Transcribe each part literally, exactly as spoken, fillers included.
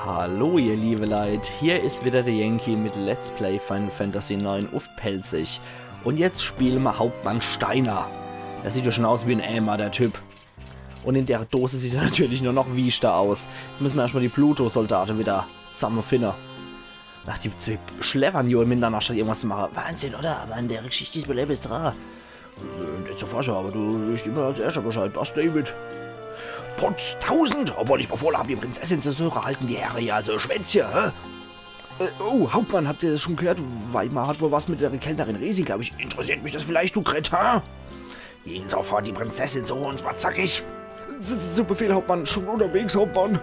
Hallo ihr liebe Leit, hier is wieder der Yankee mit Let's Play Final Fantasy neun uff Pälzisch. Und jetzt spiele mer Hauptmann Steiner. Der sieht ja schon aus wie en Eimer, der Typ. Und in der Dose sieht er natürlich nur noch wieschter aus. Jetzt müsse mer erschmal die Pluto-Soldate wieder zusammefinne. Ach, die zwee schlewwern jo mitenanner, statt irgendwas zu mache. Wahnsinn, oder? Aber in der Geschichte is Belebbes dra. Äh, net so forsch, aber du weescht immer als Erschter Bescheid. Was, David? Potz tausend! Obwohl ich befohlen hab, die Prinzessin zu suche, halten die Herre hier also Schwätzche, hä? Äh, oh, Hauptmann, habt ihr das schon gehört? Weimar hat wohl was mit der Kellnerin Resi, glaub ich. Interessiert mich das vielleicht, du Kretin? Gehen sofort die Prinzessin suche, und zwar zackig. S- Zu Befehl, Hauptmann. Schon unterwegs, Hauptmann.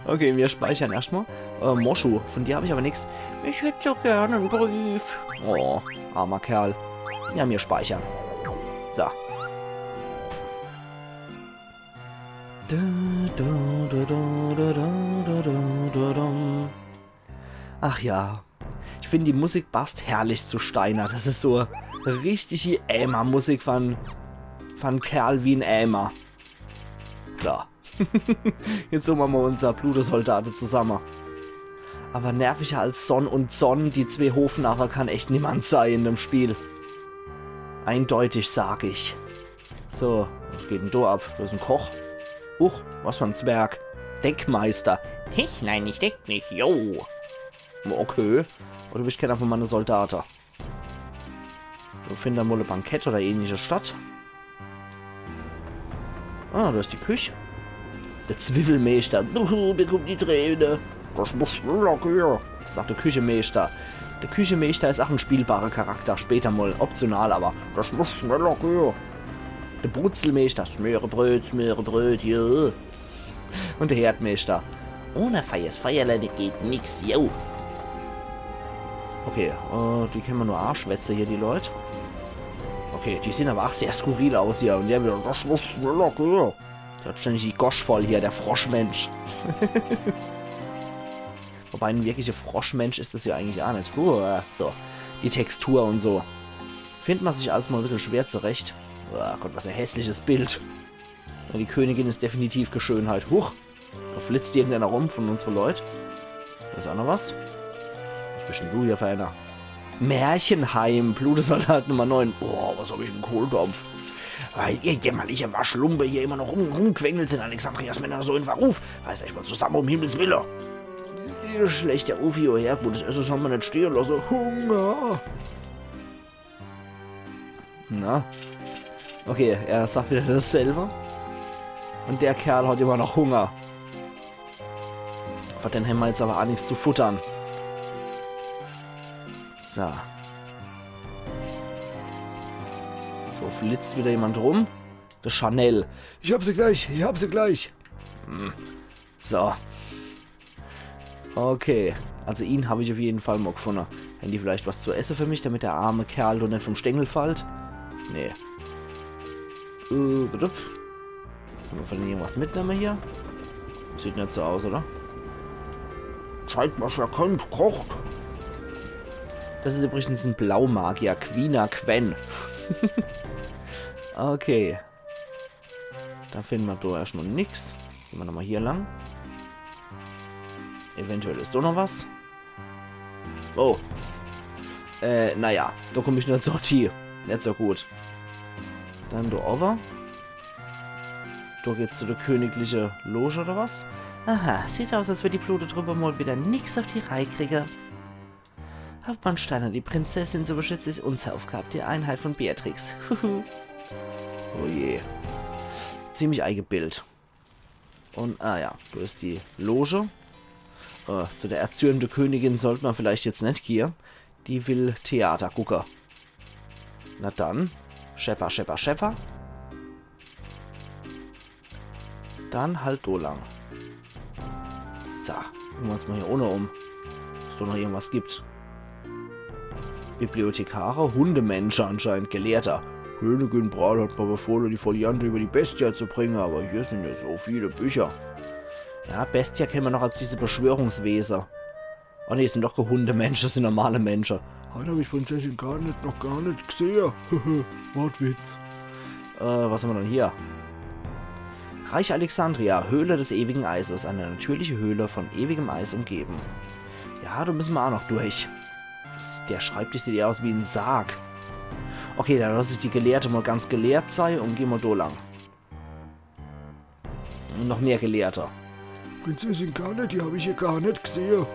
Okay, wir speichern erstmal. Äh, Moshu, von dir hab ich aber nix. Ich hätt so gerne en Brief. Oh, armer Kerl. Ja, wir speichern. So. Ach ja. Ich find, die Musik passt herrlich zu Steiner. Das is so richtige Eimer-Musik von, von Kerl wie en Eimer. So. Jetzt suche mer mal unser Pluto-Soldate zusamme. Aber nerviger als Sonn und Sonn, die zwee Hofnarre, kann echt niemand sei in dem Spiel. Eindeutig, sag ich. So, was geht denn do ab? Do is en Koch. Huch, was für en Zwerg. Deckmeister. Ich? Nein, ich deck nicht. Jo. Okay. Oder du bist keiner von meine Soldate. Mir finne dann wohl e Bankett oder ähnliches statt. Ah, do is die Küch. Der Zwiwwelmeeschter. Uhu, mir kummen die Träne. Das muss schneller gehe, sagt der Küchemeeschter. Der Küchemeeschter is ach en spielbarer Charakter. Später mal. Optional, aber das muss schneller gehe. Der Brutzelmeeschter. Smörebröt, Smörebröt, ja. Und der Herdmeeschter. Ohne Feiers Feierlein geht nix, jo. Okay, äh, die kenne mer nur aschwätze hier, die Leut. Okay, die sehen aber ach sehr skurril aus hier. Und der wieder, das muss schneller gehe. Der hat ständig die Gosch voll hier, der Froschmensch. Wobei, en wirklicher Froschmensch is das ja eigentlich ach net. Uah, so, die Textur und so. Findet mer sich als mal e bissel schwer zurecht. Oh Gott, was e hässliches Bild. Ja, die Königin is definitiv kä Schönheit. Huch! Do flitzt irgendeiner rum von unsere Leut. Do is ach noch was. Was bist denn du hier für einer? Märchenheim, Pluto-Soldat Nummer neun. Oh, was hab ich en Kohldampf. Weil ihr jämmerliche Waschlumpe hier immer noch rum, rumquengelt, sind Alexandrias Männer so in Verruf. Reißt euch mal zusamme, um Himmels Wille. Schlechter Ruf hierher, gutes Esse soll mer net stehe losse. Hunger. Na? Okay, er sagt wieder dasselbe. Und der Kerl hat immer noch Hunger. Von dem hämmer jetzt aber ach nix zu futtern. So. So, flitzt wieder jemand rum. Der Chanel. Ich hab sie gleich, ich hab sie gleich. Hm. So. Okay, also ihn hab ich auf jeden Fall mal gefunne. Hän die vielleicht was zu esse für mich, damit der arme Kerl doch net vom Stängel fallt? Nee. Äh, bitte. Kenne mer von dene irgendwas mitnemme hier? Sieht net so aus, oder? Scheint, was er könnt, kocht. Das is übrigens en Blaumagier, Quina Quen. Okay. Do finne mer doch erscht noch nix. Gehn mer nochmal hier lang. Eventuell is doch noch was. Oh. Äh, naja, do kumm ich net so tief. Net so gut. Dann do owwe. Do geht's zu der königliche Loge oder was? Aha, sieht aus, als würd die Pluto-Truppe mal wieder nix auf die Reih kriege. Hauptmann Steiner, die Prinzessin zu beschützen, is unsere Aufgab, die Einheit von Beatrix. Huhu. Oh je. Ziemlich eigebildet. Und, ah ja, do is die Loge. Äh, zu der erzürnte Königin sollt mer vielleicht jetzt net gehe. Die will Theater gucke. Na dann. Schepper, schepper, schepper. Dann halt do lang. So, gucke mer uns mal hier unne um. Ob's do noch irgendwas gibt. Bibliothekare, Hundemensche anscheinend, Gelehrter. Königin Bral hat mir befohlen, die Foliante über die Bestia zu bringen, aber hier sind ja so viele Bücher. Ja, Bestia kennen wir noch als diese Beschwörungswesen. Oh ne, es sind doch keine Hundemensche, es sind normale Mensche. Heute hab ich Prinzessin Garnet noch gar nicht gesehen. Wortwitz. Äh, was haben wir denn hier? Reich Alexandria, Höhle des ewigen Eises, eine natürliche Höhle von ewigem Eis umgeben. Ja, do müsse mer aa noch durch. Das, der Schreibtisch sieht eher aus wie en Sarg. Okay, dann loss ich die Gelehrte mol ganz gelehrt sei un geh mol do lang. Un noch mehr Gelehrte. Prinzessin Garnet, die hab ich hier gar net gesehe.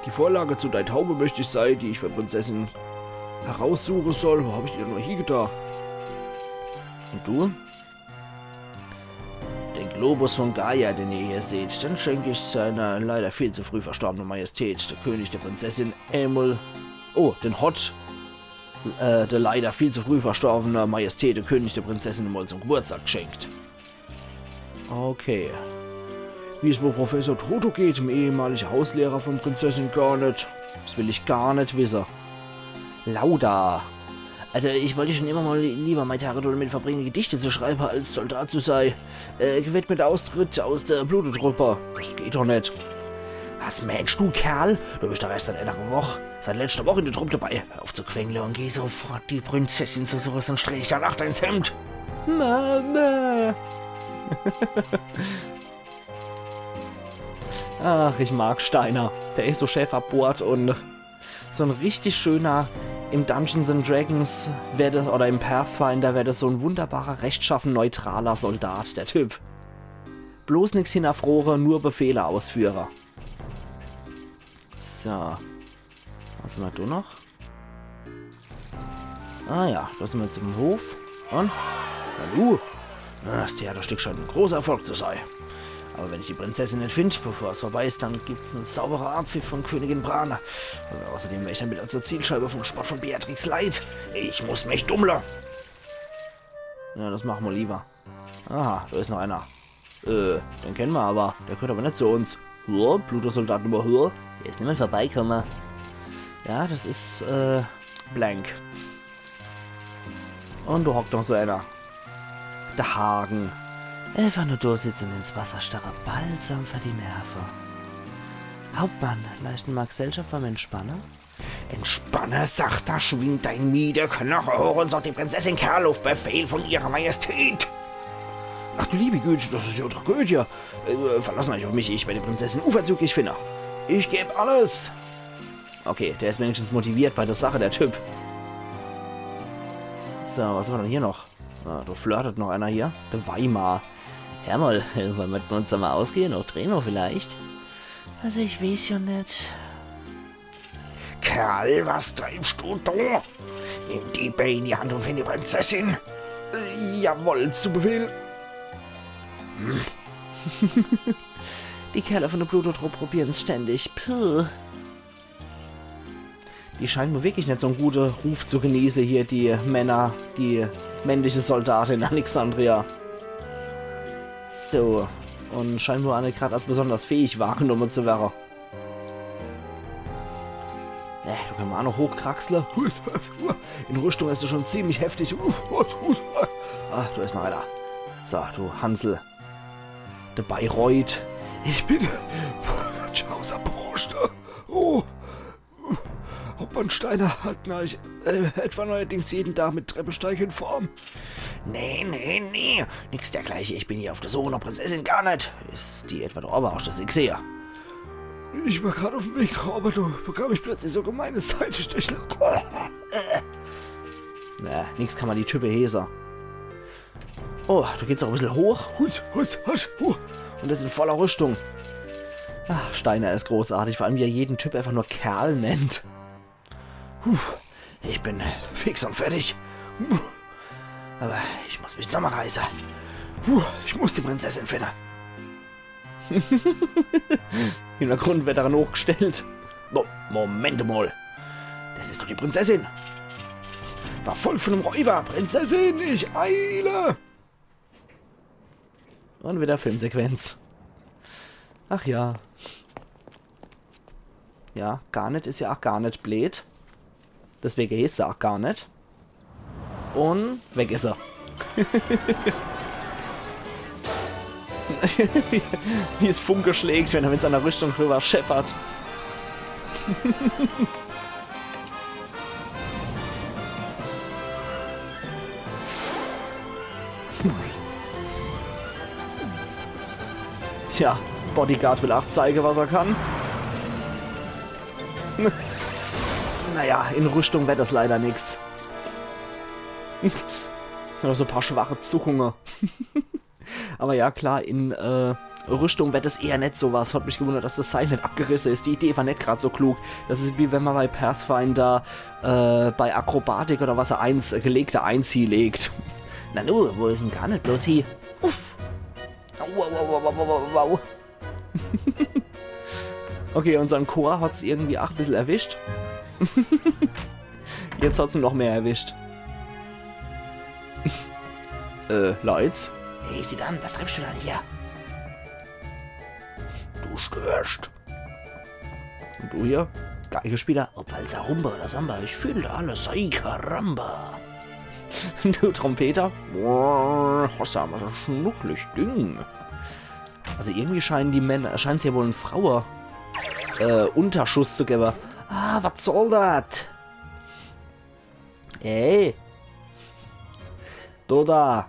Die Vorlage zu dei Taube möcht ich sei, die ich für Prinzessin heraussuche soll. Wo hab ich die dann nur hiegetan? Un du? Den Globus von Gaia, den ihr hier seht, den schenk ich seiner leider viel zu früh verstorbenen Majestät, der König der Prinzessin, emol, oh, den hot, äh, der leider viel zu früh verstorbene Majestät, der König der Prinzessin, emol zum Geburtstag gschenkt. Okay. Wie es wohl Professor Toto geht, dem ehemalige Hauslehrer von Prinzessin Garnet, das will ich gar net wisse. Lauda. Also, ich wollt schon immer mol lieber mei Tage damit verbringe, Gedichte zu schreibe, als Soldat zu sei. Äh, gewidmet Austritt aus der Pluto-Truppe. Das geht doch net. Was meensch du, Kerl? Du bisch doch erscht seit enere Woch, seit letzter Woch in der Trupp dabei. Hör uff zu quengle un geh sofort die Prinzessin zu suche, sonst dreh ich der Nacht ins Hemd. Mama. Ach, ich mag Steiner. Der is so schää verbohrt un so en richtig schöner, im Dungeons and Dragons wär das, oder im Pathfinder wär das so en wunderbarer, rechtschaffen, neutraler Soldat, der Typ. Bloß nix hinnerfroche, nur Befehle ausführe. So. Was hammer do noch? Ah ja, do sin mer jetzt im Hof. Un? Nalu? Das Theaterstück scheint en großer Erfolg zu sei. Aber wenn ich die Prinzessin net find, bevor es vorbei is, dann gibt's en saubere Abpfiff von Königin Brane. Un außerdem wär ich dann wieder zur Zielscheibe vom Spott von Beatrix Light. Ich muss mich dummle. Ja, das mache mer lieber. Aha, do is noch einer. Äh, den kenne mer aber. Der gehört aber net zu uns. Hör, Pluto-Soldat Nummer, hör. Hier is niemand vorbeikomme. Ja, das is, äh, Blank. Un do hockt noch so einer. Der Hagen. Einfach nur do sitze un ins Wasser starre. Balsam für die Nerve. Hauptmann, leischte mer G'sellschaft beim Entspanne? Entspanne, sacht er, schwingt dei miede Knoche hoch un sagt die Prinzessin Kerl uff Befehl von ihrer Majestät. Ach du liebe Güte, das is ja e Tragödie. Äh, verlassen euch uff mich, ich werd die Prinzessin unverzüglich finne. Ich geb alles. Okay, der is wenigstens motiviert bei der Sache, der Typ. So, was hammer dann hier noch? Ah, do flirtet noch einer hier. Der Weimar. Hör mol, wollen mer uns do mol ausgehe? Noch Treno vielleicht? Also ich weeß jo net. Kerl, was treibscht du do? Nimm die Bää in die Hand un find die Prinzessin. Äh, jawohl, zu Befehl. Die Kerle von der Pluto-Trupp probieren's ständig. Puh. Die scheinen wohl wirklich net so en gute Ruf zu genieße hier, die Männer, die männliche Soldate in Alexandria. So, un scheinen wohl aa net grad als besonders fähig wahrgenomme zu werre. Äh, do kenne mer aa noch hochkraxle. In Rüschtung is es schon ziemlich heftig. Ah, do is noch einer. So, du Hansel. De Bayreuth. Ich bin Schauser Bursche. Oh. Hauptmann Steiner, halten euch, äh, etwa neuerdings jeden Tag mit Treppesteig in Form? Nee, nee, nee. Nix dergleiche. Ich bin hier uff der Suche noch Prinzessin Garnet. Is die etwa do owwe? Hoscht du se g'sehe? Ich war grad uff'm Weg, aber do bekam ich plötzlich so gemeine Seitestichle. Na, nix kann mer die Type heeße. Oh, do geht's aa e bissel hoch. Husch, husch, husch, huh. Un is in voller Rüschtung. Ah, Steiner is großartig, vor allem wie er jeden Typ einfach nur Kerl nennt. Puh, ich bin fix un fertig. Puh. Aber ich muss mich zammerreiße. Puh, ich muss die Prinzessin finne. Im Hintergrund werd er dann hochgestellt. Mo-, Moment mol. Das is doch die Prinzessin. Verfolgt von em Räuber. Prinzessin, ich eile. Un wieder Filmsequenz. Ach ja. Ja, Garnet is ja aa gar net bleed. Deswege heeßt se aa Garnet. Un weg is er. Wie es Funke schlägt, wenn er mit seiner Rüschtung drüber scheppert. Tja, Bodyguard will ach zeige, was er kann. Naja, in Rüschtung werd das leider nix. Nur so paar schwache Zuckunge. Aber ja, klar, in äh, Rüschtung werd es eher net so was. Hat mich gewundert, dass das Seil net abgerisse is. Die Idee war net grad so klug. Das is wie wenn man bei Pathfinder äh, bei Akrobatik oder was er eins, äh, Gelegte eins hielegt. Nanu, wo is en Garnet bloß hie? Uff. Au, au, au, au, au, au, au. Okay, unsern Chor hat's irgendwie ach e bissel erwischt. Jetzt hat's en noch mehr erwischt. Äh, Leitz? Hey, Zidane, was treibst du dann hier? Du störst. Und du hier? Geigespieler? Ob als Rumba oder Samba, ich fühl alles. Ay caramba. Du Trompeter? Boah, hast du aber so schnucklig Ding. Also irgendwie scheinen die Männer, scheint's hier wohl en Fraue äh, Unterschuss zu gewwe. Ah, was soll das? Ey. Du da.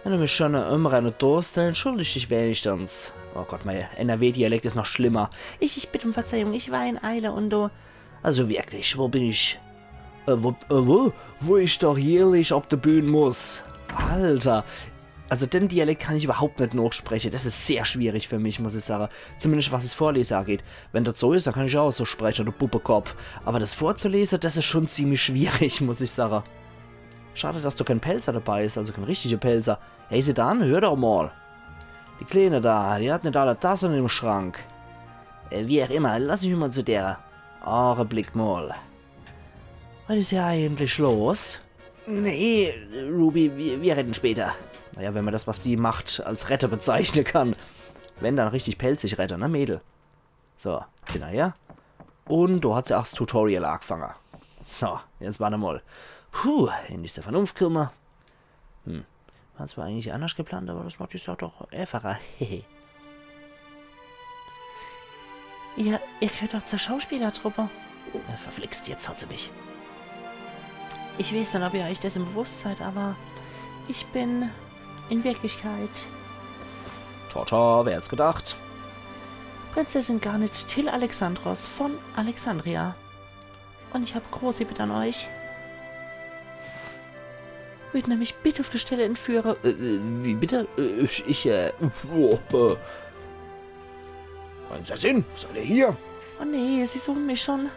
Wenn du mich schon umrenne tust, dann entschuldig dich wenigstens. Oh Gott, mein N R W-Dialekt is noch schlimmer. Ich, ich bitte um Verzeihung, ich war in Eile und du. Also wirklich, wo bin ich? Äh, wo, äh, wo? Wo ich doch jährlich auf die Bühne muss. Alter. Also den Dialekt kann ich überhaupt net nachspreche. Das is sehr schwierig für mich, muss ich sage. Zumindest was es Vorlese angeht. Wenn das so is, dann kann ich auch so spreche, du Puppekopf. Aber das vorzulese, das is schon ziemlich schwierig, muss ich sage. Schade, dass du kein Pälzer dabei is, also kein richtige Pälzer. Hey, Zidane, hör doch mal. Die Kleine da, die hat net alle Tassen im Schrank. Äh, wie auch immer, lass mich mal zu der. Augenblick mal. Was is hier eigentlich los? Nee, Ruby, wir, wir reden später. Naja, wenn man das, was die macht, als Rette bezeichnen kann. Wenn, dann richtig pelzig Rette, ne, Mädel? So, Zidane her. Und do hat se auch das Tutorial angefangen. So, jetzt warte mal. Puh, endlich zur Vernunft kommen. Hm. War zwar eigentlich anders geplant, aber das macht die Sache doch einfacher. Hehe. Ihr, ihr gehört doch zur Schauspielertruppe. Äh, verflixt, jetzt hat sie mich. Ich weiß net, ob ihr euch dessen bewusst seid, aber ich bin in Wirklichkeit Tata, wer hätt's gedacht? Prinzessin Garnet Till Alexandros von Alexandria. Und ich hab große Bitte an euch. Würden ihr mich bitte auf der Stelle entführen? Äh, äh, wie bitte? Äh, ich, ich, äh, oh, äh. Prinzessin, seid ihr hier? Oh nee, sie suchen mich schon.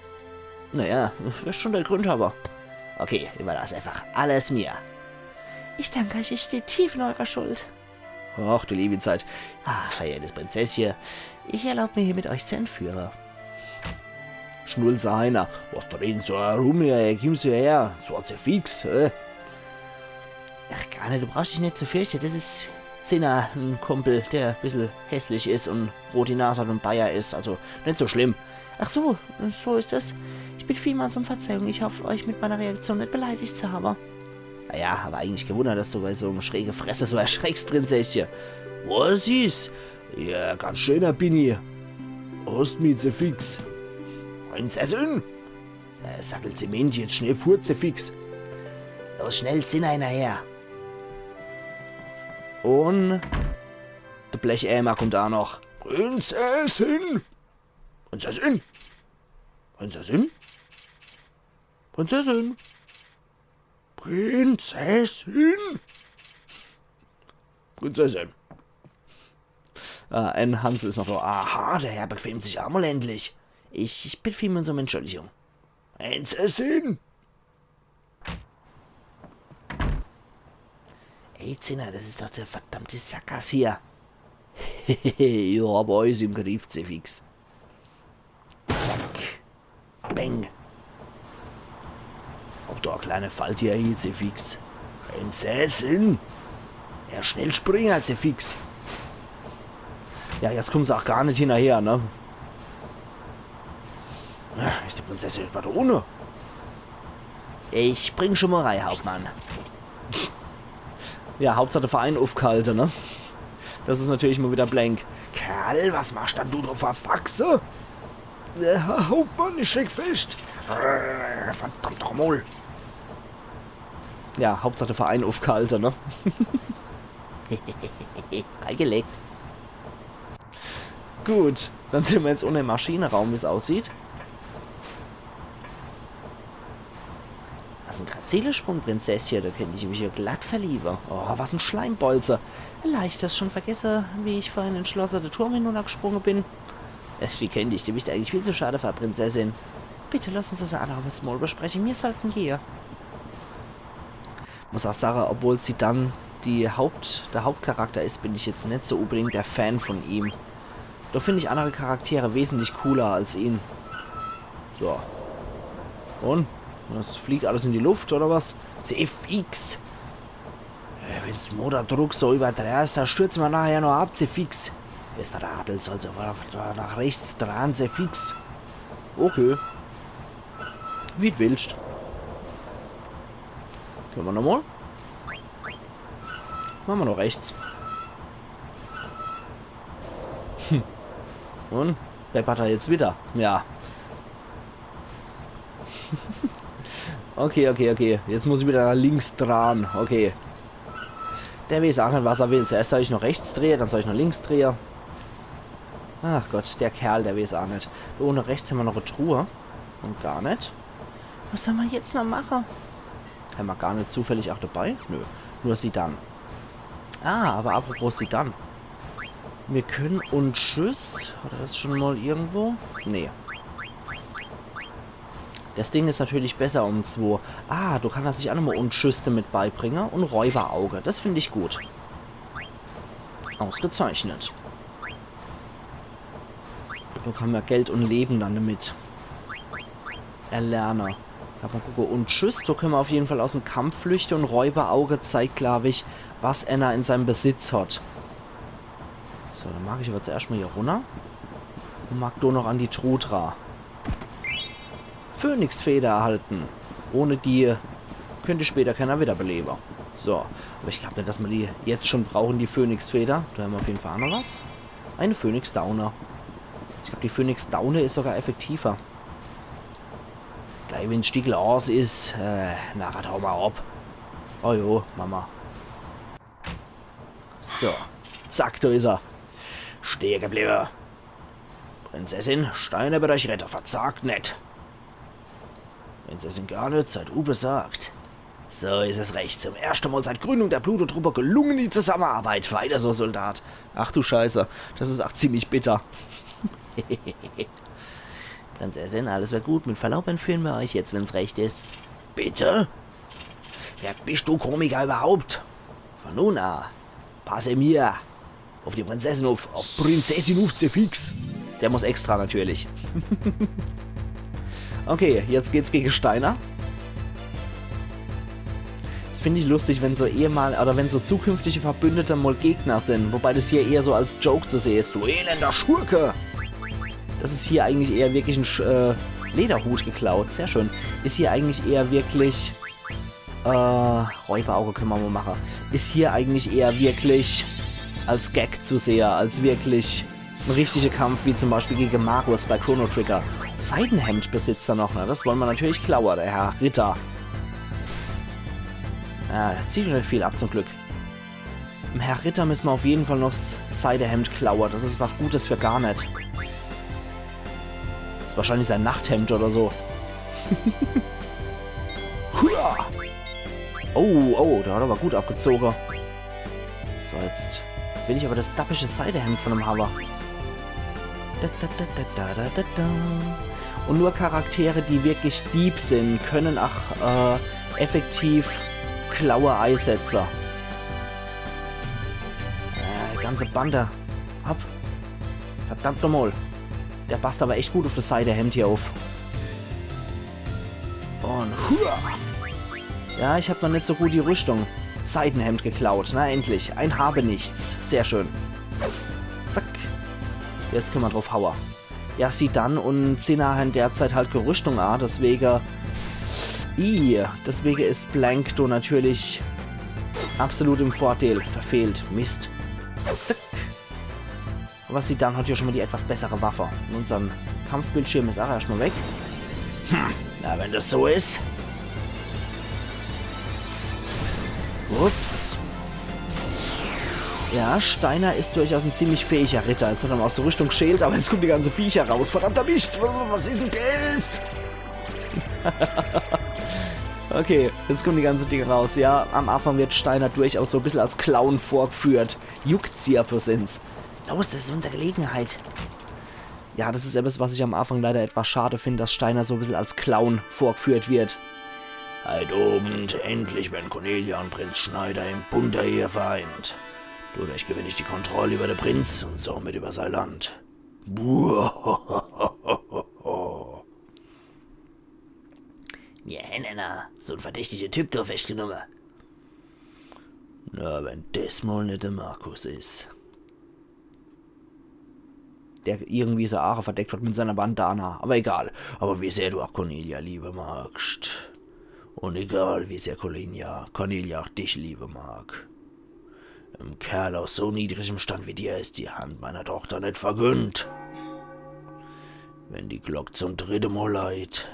Naja, wirst schon der Grund haben. Okay, überlass einfach alles mir. Ich danke euch, ich stehe tief in eurer Schuld. Ach, du liebe Zeit. Ah, verehrtes Prinzesschen, ich erlaub mir hiermit, euch zu entführen. Schnulze Heiner, was da reden so herum, ja, komm so her, so Zefix, äh. Ach, gar net, du brauchst dich net zu fürchten, das is Zinner, en Kumpel, der e bissel hässlich is und rot die Nas hat und Bayer is, also net so schlimm. Ach so, so is es. Ich bitte vielmals um Verzeihung, ich hoff, euch mit meiner Reaktion net beleidigt zu haben. Naja, aber eigentlich kein Wunder, dass du bei so em schräge Fresse so erschreckst, Prinzesschen. Was is? Ja, ganz schöner Bini. Hast mich, Zefix. Prinzessin? Äh, Sackel Zement, jetzt schnell fort, Zefix. Los, schnell, Zinner hinnerher. Und der Blecheimer kommt auch noch. Prinzessin! Prinzessin! Prinzessin! Prinzessin! Prinzessin! Prinzessin! Ah, en Hansel is noch da. Aha, der Herr bequemt sich auch mal endlich. Ich, ich bitte vielmals um Entschuldigung. Prinzessin! Ey, Zinner, das is doch der verdammte Sackgass hier. Hehehe, jo, hab euch im Griff, Zefix. Zack. Bang. Auch da e kleine Falltier hier, Zefix. Prinzessin! Ja, schnell springe, Zefix. Ja, jetzt kommen se auch gar net hinnerher, ne? Ja, is die Prinzessin etwa da unne? Ich spring schon mal rein, Hauptmann. Ja, Hauptsache der Verein uffgehalte, ne? Das is natürlich mal wieder blank. Kerl, was machst dann du da für Faxe? Äh, Hauptmann, ich steck fest. Äh, verdammt noch mal. Ja, Hauptsache der Verein uffgehalte, ne? Reingelegt. Gut, dann sin mer jetzt unne im Maschineraum, wie's aussieht. Was en Grazilesprung, Prinzessin, do könnt ich mich jo glatt verliewe. Oh, was en Schleimbolze. Vielleicht hast schon vergesse, wie ich vorhin in Schlosser de Turm hinunnergesprunge bin. Äh, wie könnt ich? Du bist eigentlich viel zu schade für Prinzessin. Bitte lassen Sie uns ein anderes Mal besprechen. Wir sollten gehen. Muss auch sage, obwohl Zidane die Haupt-, der Hauptcharakter is, bin ich jetzt net so unbedingt der Fan von ihm. Do find ich andere Charaktere wesentlich cooler als ihn. So. Und? Das fliegt alles in die Luft, oder was? Zefix! Äh, wenn's Motordruck so überdreist, da stürze mer nachher noch ab, Zefix. Des Radl soll sofort nach rechts dran, Zefix. Okay. Wie d' willst. Könne mer nochmal? Mache mer noch rechts. Hm. Und? Deppert er jetzt wieder? Ja. Okay, okay, okay. Jetzt muss ich wieder links dran. Okay. Der weeß auch net, was er will. Zuerst soll ich noch rechts drehe, dann soll ich noch links drehe. Ach Gott, der Kerl, der weeß auch net. Do unne rechts hämmer noch e Truhe. Und gar net. Was soll mer jetzt noch mache? Hämmer gar net zufällig auch dabei? Nö, nur Zidane. Ah, aber apropos Zidane. Mir können und tschüss. Hat er das schon mal irgendwo? Nee. Das Ding is natürlich besser um zwo. Ah, do kann er sich auch nochmal und tschüss damit beibringe. Und Räuberauge. Das find ich gut. Ausgezeichnet. Do kann mer Geld und Leben dann damit erlerne. Kann mer gucke. Und tschüss, do könne mer auf jeden Fall aus'm Kampf flüchte und Räuberauge zeigt, glaub ich, was einer in seinem Besitz hat. So, dann mag ich aber zuerscht mal hier runner. Und mag do noch an die Truhe dra. Phönixfeder erhalten. Ohne die könnt ich später keiner wiederbelebe. So, aber ich glaub net, dass mer die jetzt schon brauchen, die Phönixfeder. Do hämmer auf jeden Fall auch noch was. Eine Phönixdaune. Ich glaub, die Phönixdaune is sogar effektiver. Gleich wenn's Stickel aus is, äh, na, wart doch mal ab. Oh jo, Mama. So. Zack, do is er. Stehe gebliebe. Prinzessin, Steiner wird euch retten, verzagt net. Prinzessin Garnet, seid unbesorgt. So is es recht. Zum erschte Mal seit Gründung der Pluto-Truppe gelungen die Zusammenarbeit. Weiter so, Soldat. Ach du Scheiße, das is auch ziemlich bitter. Prinzessin, alles wird gut. Mit Verlaub entführen wir euch jetzt, wenn's recht is. Bitte? Wer bist du, Komiker, überhaupt? Von nun an, passe mir auf die Prinzessin auf, auf Prinzessin auf Zefix. Der muss extra natürlich. Okay, jetzt geht's gegen Steiner. Das find ich lustig, wenn so ehemal-, oder wenn so zukünftige Verbündete mal Gegner sind. Wobei das hier eher so als Joke zu sehen is. Du elender Schurke! Das is hier eigentlich eher wirklich en Sch-, äh, Lederhut geklaut. Sehr schön. Is hier eigentlich eher wirklich, äh, Räuberauge könne mer mal mache. Is hier eigentlich eher wirklich als Gag zu sehe, als wirklich en richtige Kampf, wie zum Beispiel gegen Marus bei Chrono Trigger. Seidenhemdbesitzer noch, ne? Das wolle mer natürlich klaue, der Herr Ritter. Ah, zieht net viel ab, zum Glück. Dem Herr Ritter müsse mer auf jeden Fall noch s Seidehemd klaue. Das is was Gutes für Garnet. Is wahrscheinlich sein Nachthemd oder so. Hua! Oh, oh, der hat aber gut abgezogen. So, jetzt will ich aber das dappische Seidehemd von dem Haver. Da, da, da. Und nur Charaktere, die wirklich Dieb sind, können auch, äh, effektiv Klaue einsetzen. Äh, ganze Bande. Hopp. Verdammt nochmal. Der passt aber echt gut auf das Seidehemd hier auf. Und hua! Ja, ich hab noch net so gut die Rüstung. Seidenhemd geklaut. Na endlich. Ein Habenichts. Sehr schön. Zack. Jetzt könne mer drauf haue. Ja, Zidane und Cinna hän derzeit halt kä Rüstung a, deswege, i, deswege is Blank do natürlich absolut im Vorteil. Verfehlt. Mist. Zack. Aber Zidane hat ja schon mal die etwas bessere Waffe. Und unsern Kampfbildschirm is auch erscht mal weg. Hm, na, wenn das so is. Ups. Ja, Steiner is durchaus en ziemlich fähiger Ritter. Jetzt hat er mol aus de Rüschtung gschält, awwer jetzt kummen die ganze Viecher raus. Verdammter Mischt, was is denn des? Okay, jetzt kummen die ganze Dinger raus. Ja, am Anfang wird Steiner durchaus so e bissel als Clown vorgführt. Juckt sie ja für Sins. Los, des is unser Gelegenheit. Ja, des is etwas, was ich am Anfang leider etwas schade find, dass Steiner so e bissel als Clown vorgführt wird. Heit Owend, endlich werren Cornelia un Prinz Schneider im Bund der Ehe vereint. Dodurch gewinn ich die Kontroll iwwer de Prinz un somit iwwer sei Land. Mir hänn eener, so en verdächtige Typ do feschtgenumme. Na, wenn des mol net de Markus is. Der irgendwie sei Aache verdeckt hat mit seiner Bandana. Awwer egal. Awwer wie sehr du ach Cornelia liewe magst. Un egal, wie sehr Cornelia, Cornelia ach dich liewe mag. Em Kerl aus so niedrigem Stand wie dir is die Hand meiner Tochter net vergönnt. Wenn die Glock zum dritte Mol leit,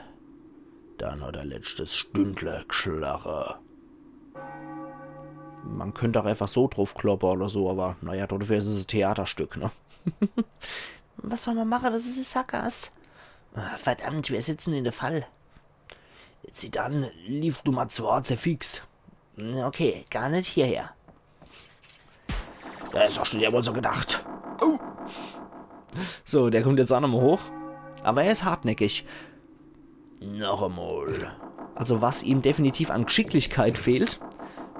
dann hat er letschtes Stündle gschlache. Man könnt ach einfach so druffkloppe oder so, awwer naja, dodefür is es e Theaterstück, ne? Was soll man mache? Des is e Sackgass. Ah, verdammt, mir sitzen in de Fall. Zidane, Lief Nummer zwee, Zefix. Okay, gar net hierher. Des hoscht du dir wohl so gedacht. Oh. So, der kummt jetzt ach nochmol hoch. Awwer er is hartnäckig. Noch emol. Also was ihm definitiv an Gschicklichkeit fehlt.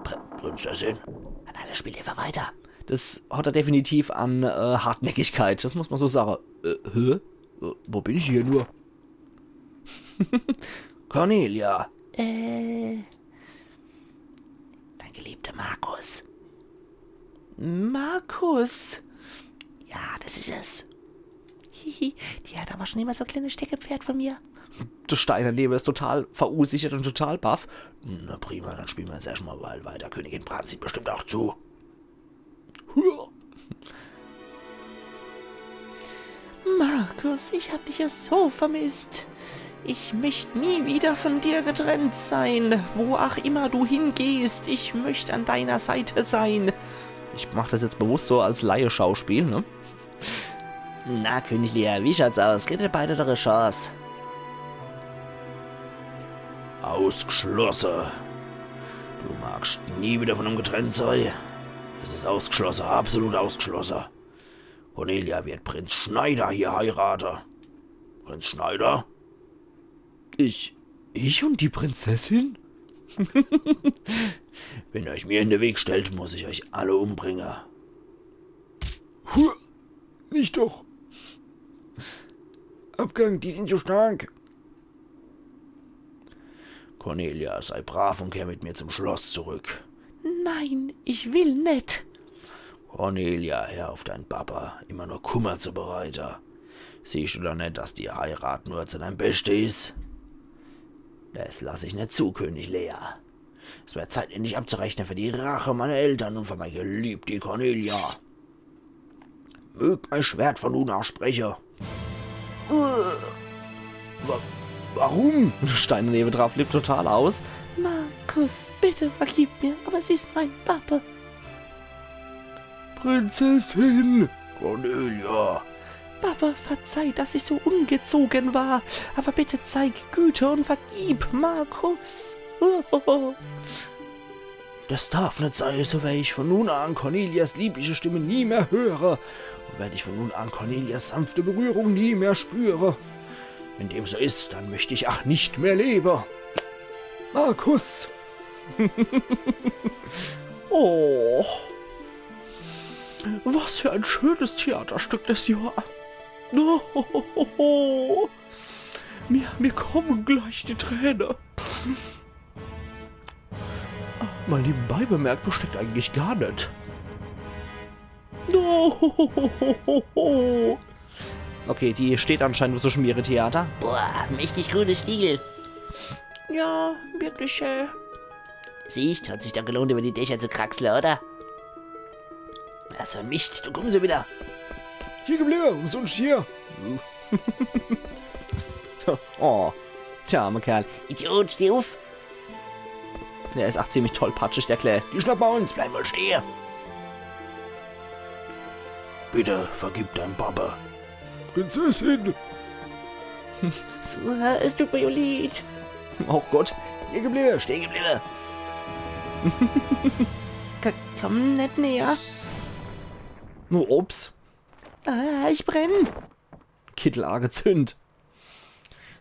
Pr Prinzessin. An alle, spielt einfach weiter. Des hat er definitiv an äh, Hartnäckigkeit, des muss man so sage. Äh, hä? Äh, wo bin ich hier nur? Cornelia. Äh. Mein geliebter Markus. Markus. Ja, des is es. Hihi, die hat awwer schun immer so e kleines Steckepferd vun mir. De Steiner newe is total verunsichert un total baff. Na prima, dann spiele mer jetzt erscht mol weiter. Königin Brand sieht bestimmt ach zu. Hua. Markus, ich hab dich ja so vermisst. Ich möcht nie wieder von dir getrennt sein. Wo auch immer du hingehst, ich möcht an deiner Seite sein. Ich mach des jetzt bewusst so als Laie-Schauspiel, ne? Na, König Lear, wie schaut's aus? Gebt ihr beide doch e Chance. Ausgschlosse. Du magst nie wieder von em getrennt sei. Es is ausgschlosse, absolut ausgschlosse. Cornelia wird Prinz Schneider hier heirate. Prinz Schneider? Ich, ich und die Prinzessin? Wenn ihr euch mir in de Weg stellt, muss ich euch alle umbringe. Hua, nicht doch. Abgang, die sind so stark. Cornelia, sei brav und kehr mit mir zum Schloss zurück. Nein, ich will net. Cornelia, hör auf dein Papa, immer nur Kummer zu bereite. Siehst du doch net, dass die Heirat nur zu deinem Beschte is? Des lass ich net zu, König Lear. Es wird Zeit, endlich abzurechnen für die Rache meiner Eltern und für meine geliebte Cornelia. Mög mein Schwert von nun an spreche. Äh, wa warum? Steiner newe dra flippt total aus. Markus, bitte vergib mir, aber sie ist mein Papa. Prinzessin Cornelia. Papa, verzeih, dass ich so ungezogen war, aber bitte zeig Güte und vergib Markus. Das darf net sei, so wer ich von nun an Cornelias liebliche Stimme nie mehr höre und werd ich von nun an Cornelias sanfte Berührung nie mehr spüre. Wenn dem so is, dann möcht ich ach nicht mehr lebe. Markus. Oh. Was für ein schönes Theaterstück des Jahr. Oh. Mir, mir kommen gleich die Träne. Mal nebenbei bemerkt, du steckst eigentlich gar net. Oh. Okay, die steht anscheinend so schmiere Theater. Boah, mächtig grüne Stiegel. Ja, wirklich, äh. Siehst, hat sich doch gelohnt, über die Dächer zu kraxle, oder? Was für ein Mist, du kommst ja wieder. Hier geblieben, umsonst hier. Oh, der arme Kerl. Idiot, steh auf. Der is ach ziemlich tollpatschig, der Klä. Die schnappen mer uns, bleiben wohl stehe. Bitte vergib dein Babbe. Prinzessin! Äh, es tut mir jo leid. Oh Gott, steh gebliwwe, steh gebliwwe. K-, komm net näher. Oh, ups. Ah, ich brenn. Kittel agezünd.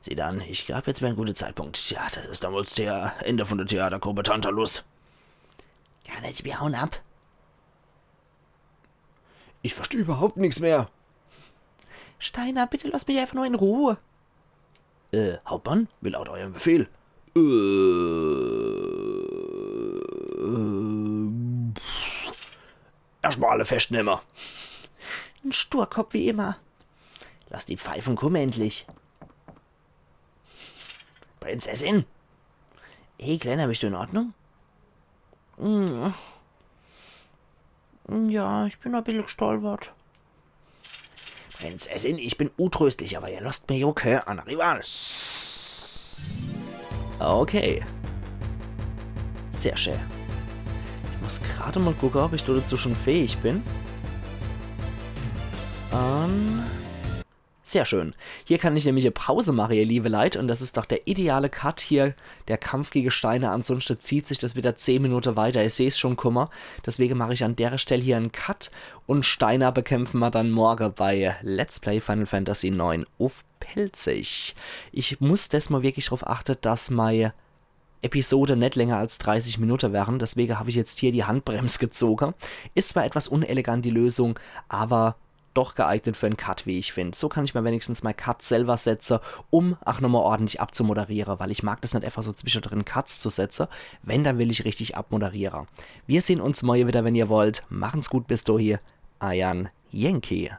Sieh dann, ich glaab, jetzt wär en guter Zeitpunkt. Tja, das is dann wohl das Thea-, Ende von der Theatergruppe Tantalus. Gar net, mir hauen ab. Ich versteh überhaupt nix mehr. Steiner, bitte lass mich einfach nur in Ruhe. Äh, Hauptmann, wie lautet euer Befehl? Äh, äh, pff. Erstmal alle festnehme. En Sturkopf wie immer. Lass die Pfeifen kumme endlich. Prinzessin? Hey, Kleiner, bist du in Ordnung? Hm. Ja, ich bin e bissel gestolpert. Prinzessin, ich bin utröstlich, awwer ihr lasst mir jo kä annere Wahl. Okay. Sehr schön. Ich muss grad mal gucke, ob ich dazu schon fähig bin. Ähm, sehr schön. Hier kann ich nämlich e Pause mache, ihr liebe Leit. Und das is doch der ideale Cut hier, der Kampf gege Steiner. Ansunschte zieht sich das wieder zehn Minute weiter. Ich seh's schon kumme. Deswege mach ich an dere Stell hier en Cut. Und Steiner bekämpfe ma dann morge bei Let's Play Final Fantasy neun uff Pälzisch. Ich muss desmal wirklich drauf achte, dass mei Episode net länger als dreißig Minute wären. Deswege hab ich jetzt hier die Handbrems gezoge. Is zwar etwas unelegant, die Lösung, awwer doch geeignet für en Cut, wie ich find. So kann ich mir wenigstens mei Cut selber setze, um ach nochmal ordentlich abzumoderiere, weil ich mag das net einfach so zwischedrin Cuts zu setze. Wenn, dann will ich richtig abmoderiere. Wir sehn uns morge wieder, wenn ihr wollt. Machen's gut bis dohi. Eiern Yankee.